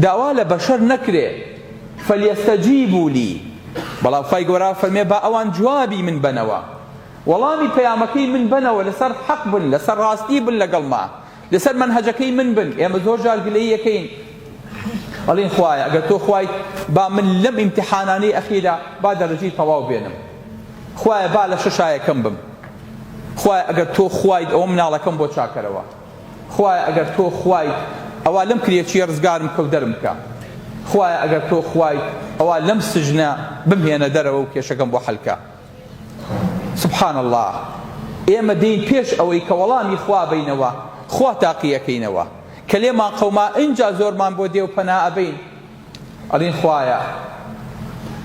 داوا لە بەشەر نەکرێ فلیستجیبوا لی بەڵام خوای گەورە فەرمێ با ئەوان جوابی من بەنەوە وەڵامی پەیامەکەی من بەنەوە لەسەر حەق بن لەسەر ڕاستی بن لەگەڵما لەسەر مەنهەجەکەی من بن. ئێمە زۆر جار گلەیی ئەکەین ئەڵێین خوایە ئەگەر تۆ خوایت با من لەم ئیمتیحانانەی ئەخیرا با دەرەجەی تەواو بێنم، خوایە با لە شەشا یەکەم بم، خوایە ئەگەر تۆ خوایت ئەوە مناڵەکەم بۆ چاکەرەوە، خوایە ئەگەر تۆ خوایت ئەوا لەم کرێچیە ڕزگارم بکە و دەرم بکە، خوایە ئەگەر تۆ خوایت ئەوا لەم سجنە بمهێنە دەرەوە و کێشەکەم بۆ حەل کە. سبحان اللە ئێمە دێین پێش ئەوەی کە وەڵامی خوا بەینەوە خوا تاقی ئەکەینەوە کە لێمان قەوما ئینجا زۆرمان بۆ دێ و پەنا ئەبەین ئەڵێین خوایە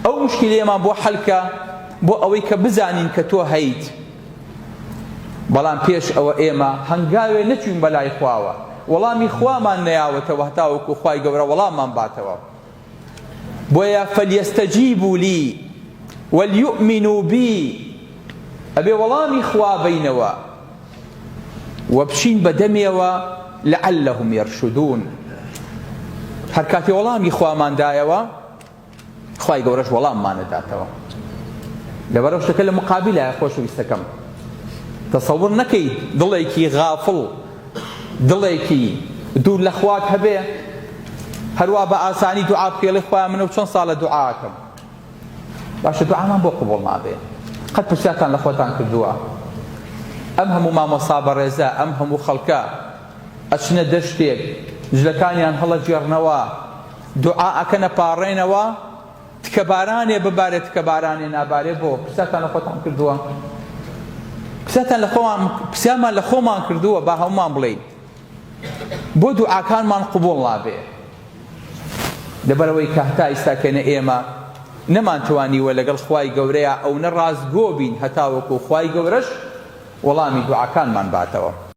ئەو مشکلەیەمان بۆ حەل کە بۆ ئەوەی کە بزانین کە تۆ هەیت بەڵام پێش ئەوە ئێمە هەنگاوێ نەچوین بەلای خواوە وەڵامی خوامان نەیاوەتەوە هەتاوەکو خوای گەورە وەڵاممان باتەوە بۆیە فلیستجیبوا لی ولیومنوا بی ئەبێ وەڵامی خوا بەینەوە و بچین بە دەمێوە لعلهم یرشدون هەر کاتێ وەڵامی خوامان دایەوە خوای گەورەش وەڵاممان ئەداتەوە لەبەرەو شتەکە لە مقابلایە خۆشەویستەکەم تەسەور نەکەیت دڵێکی غافڵ دڵێکی دوور لە خوات هەبێ هەروا بە ئاسانی دوعا بکەی ئەڵێ خوایە منەو چەند ساڵە دوعا ئەکەم باشە دوعامان بۆ قبوڵ نابێ قەت پرسیارتان لە خۆتان کردووە ئەم هەموو مامۆستا بەڕێزە ئەم هەموو خەڵکە ئەچنە دەشتێک جلەکانیان هەڵەگێڕنەوە دوعا ئەکەنە پاڕێنەوە تکە بارانێ ببارێ تکە بارانێ نابارێ بۆ؟ پرسیارتان لە خۆتان کردووە؟ پرسیارتان لە خۆمان پرسیارمان لە خۆمان کردووە با هەمومان بڵێین بۆ دوعاکانمان قبوڵ نابێ لەبەرەوەی کە هەتا ئیستا کەنە ئێمە نەمانتوانیوە لەگەڵ خوای گەورەیا ئەونە ڕاستگۆ بین هەتاوەکو خوای گەورەش وەڵامی دوعاکانمان باتەوە.